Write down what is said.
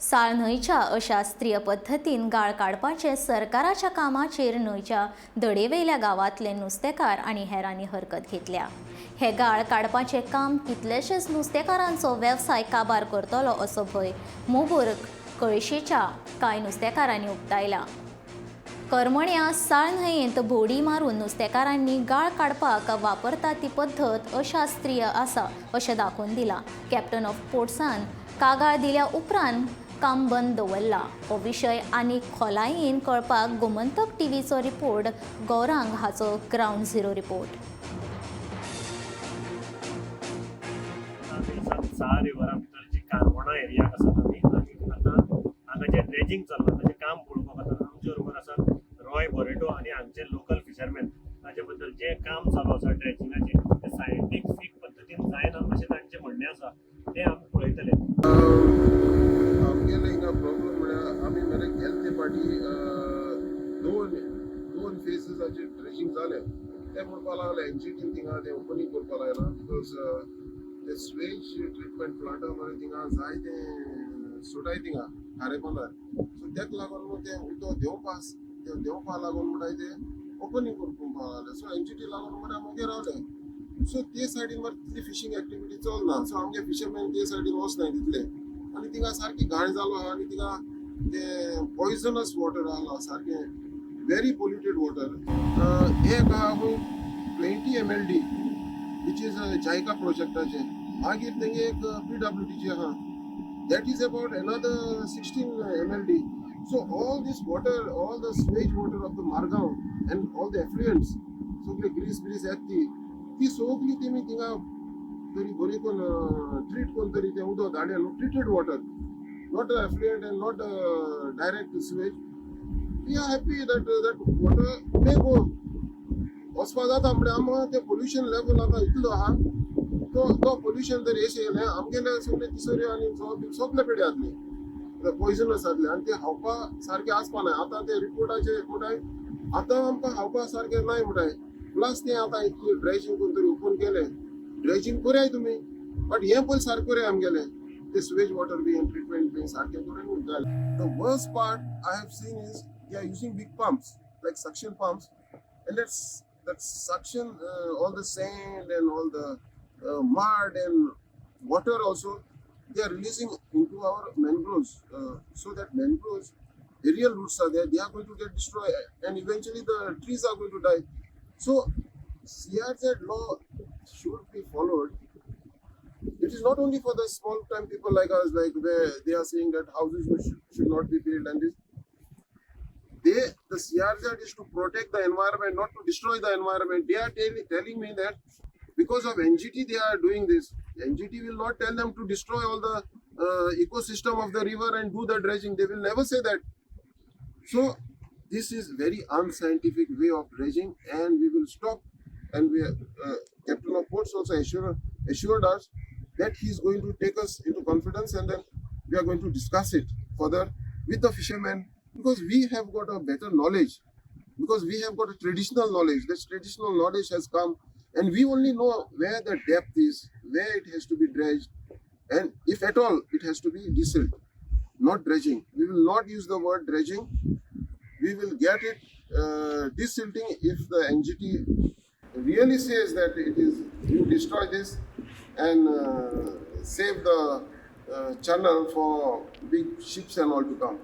साळ न्हंयच्या अशास्त्रीय पद्दतीन गाळ काडपाचे सरकाराच्या कामाचेर न्हंयच्या दडेवेल्या गांवांतले नुस्तेकार आनी हेरांनी हरकत घेतल्या. हे गाळ काडपाचें काम कितलेशेच नुस्तेकारांचो वेवसाय काबार करतलो असो भंय मोबूर कळशेच्या कांय नुस्तेकारांनी उक्तायला. करमण्या साळ न्हंयेंत बोडी मारून नुस्तेकारांनी गाळ काडपाक वापरता ती पद्दत अशास्त्रीय आसा अशें दाखोवन दिलां. कॅप्टन ऑफ पोर्ट्सान कागाळ दिल्या उपरांत काम बंद दवरला. हो विशय आनीक खोलायेन कळपाक गोमंतक टीव्हीचो रिपोर्ट गौरांग हाचो ग्रावंड झिरो रिपोर्ट. आमी आसात साळ रिवरा भितर जी कारमोणा एरियाक आसात आमी आनी आतां हांगा जें ड्रेजींग चल्लां ताचें काम पळोवपाक वतात. आमचे बरोबर आसात रॉय बोरेटो आनी हांगचे लोकल फिशरमॅन. ताचे बद्दल जें काम चालू आसा ड्रेजिंगाचें तें सायंटिफीक पद्दतीन जायना अशें तांचें म्हणणें आसा, तें आमी पळयतले. आमगेले हिंगा प्रॉब्लम म्हळ्यार आमी मरे गेले ते फाटी दोन दोन फेसीसाचेर ड्रेजींग जालें. ते म्हणपा लागले एनजीटीन थिंगा ते ओपनींग करपा लागला because ते स्वेज ट्रिटमेंट प्लांटा मरे थिंगा जायते सोडाय थिंगा खारेपोंदार. सो तेका लागून न्हू तें उदक देंवपा तें देंवपा लागून म्हणटाय ते ओपनींग करपा लागले. सो एनजीटी लागून मरे आमी ओगे रावले. सो ते सायडीन मरे तितली फिशींग एक्टिविटी चलना. सो आमगे फिशरमॅन ते सायडीन वचनाय तितले आनी थिंगा सारकी घाण जालो आहा आनी थिंगा ते पॉयझनस वॉटर आहा, सारकें व्हेरी पोल्युटेड वॉटर. एक आहा 20 MLD, which is JICA प्रोजेक्टाचें. मागीर तेंगे एक पीडब्ल्यूडीचें आहा, that is about another 16 MLD. So all this water, all the sewage water of the Margao and all the effluents, सगळे ग्रीस ब्रीस येता ती ती सगळी तेमी थिंगा तरी बरी करून ट्रीट करून तरी तें उदक धाडलें न्हू, treated water, not effluent and not direct sewage. We are happy that that water may go. वचपा जाता म्हळ्यार आमकां तें पोल्युशन लेवल आतां इतलो आहा, तो तो पोल्युशन जर येशें येयलें आमगेले सगळे तिसऱ्यो आनी सगळे पेडे जातले, पॉयझनस जातले आनी ते खावपा सारकें आसपा नाय. आतां ते रिपोर्टाचे म्हणटाय आतां आमकां खावपा सारकें नाय म्हणटाय. प्लस ते आतां इतली ड्रेजींग करून तरी ओपन केलें, ड्रेजींग करयाय तुमी, बट हें पयलीं सारकें करया. आमगेलें ते सुवेज वॉटर बी ट्रिटमेंट बी सारकें करून जालें. The worst part I have seen is they are using big pumps like suction pumps, and that's that suction all the sand and all the mud and water also they are releasing into our mangroves, so that mangroves aerial roots are there, they are going to get destroyed and eventually the trees are going to die. So CRZ law should be followed. It is not only for the small time people like us, like where they are saying that houses should not be built and this. They the CRZ is to protect the environment, not to destroy the environment. They are telling me that because of NGT they are doing this. NGT will not tell them to destroy all the ecosystem of the river and do the dredging. They will never say that. So this is very unscientific way of dredging, and we will stop. And we, Captain of Ports also assured us that he is going to take us into confidence, and then we are going to discuss it further with the fishermen because we have got a better knowledge, because we have got a traditional knowledge. This traditional knowledge has come, and we only know where the depth is, where it has to be dredged, and if at all it has to be desilt, not dredging. We will not use the word dredging. We will get it desilting if the NGT really says that it is you destroy this and save the channel for big ships and all to come.